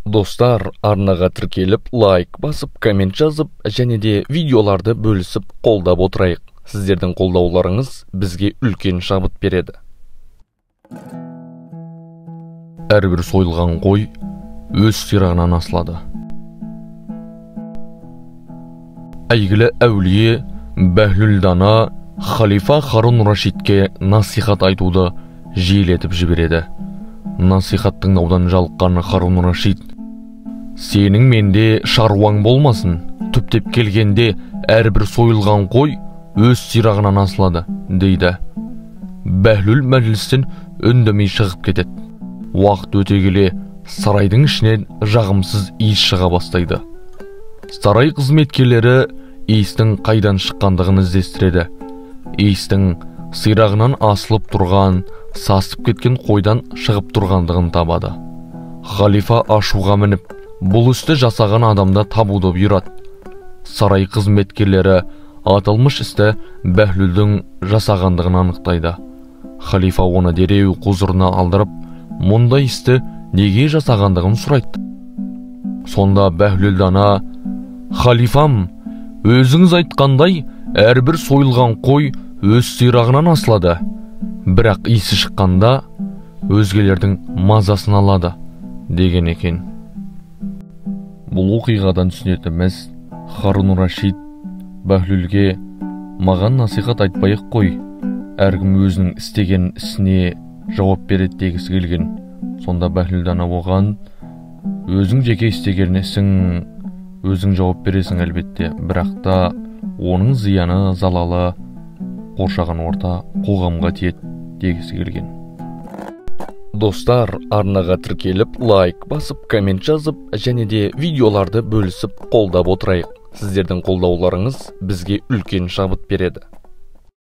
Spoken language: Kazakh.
Достар, арнаға тіркеліп, лайк басып, коммент жазып, және де видеоларды бөлісіп қолдап отырайық. Сіздердің қолдауларыңыз бізге үлкен шабыт береді. Әрбір сойылған қой өз сирағынан асылады. Әйгілі әулие Бәһлүл дана халифа Харун Рашидке насихат айтуды жиілетіп жібереді. Насихат тыңдаудан жалыққан Харун Рашид: «Сенің менде шаруаң болмасын, түптеп келгенде әрбір сойылған қой өз сирағынан асылады», дейді. Бәһлүл мәжілістен үндемей шығып кетеді. Уақыт өте келе сарайдың ішінен жағымсыз иіс шыға бастайды. Сарай қызметкерлері иістің қайдан шыққандығын іздестіреді. Иістің сирағынан асылып тұрған, сасып кеткен қойдан шығып тұрғандығын табады. Халифа ашуға мініп, бұл істі жасаған адамды табуды бұйырады. Сарай қызметкерлері аталмыш істі Бәһлүлдің жасағандығын анықтайды. Халифа оны дереу құзырына алдырып, мұндай істі неге жасағандығын сұрайды. Сонда Бәһлүл дана: «Халифам, өзіңіз айтқандай, әрбір сойылған қой өз сирағынан асылады, бірақ иісі шыққанда өзгелердің мазасын алады», деген екен. Бұл оқиғадан түсінетініміз, Харун Рашид Бәһлүлге «Маған насихат айтпай-ақ қой, әркім өзінің істеген ісіне жауап береді» дегісі келген. Сонда Бәһлүл дана оған: «Өзің жеке істеген ісің өзің жауап бересің әлбетте, бірақ та оның зияны, залалы қоршаған орта, қоғамға тиеді» дегісі келген. Достар, арнаға тіркеліп, лайк басып, коммент жазып, және де видеоларды бөлісіп қолдап отырайық. Сіздердің қолдауларыңыз бізге үлкен шабыт береді.